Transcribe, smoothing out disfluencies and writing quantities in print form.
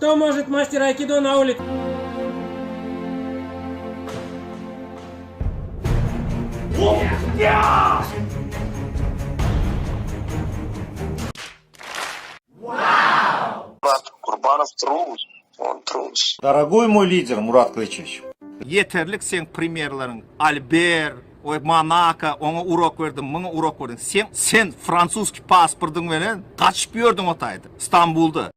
Что может мастер айкидо на улице? Murat Kurbanow trus, on trus. Dorogoý moý lider Murat Klyçewiç. Ýeterlik seň primerleriň Alber, oý Monako oňa urok berdiň muňa urok berdiň sen sen fransuskiý pasportyň bilen gaçyp ýördüň o taýda Stambulda.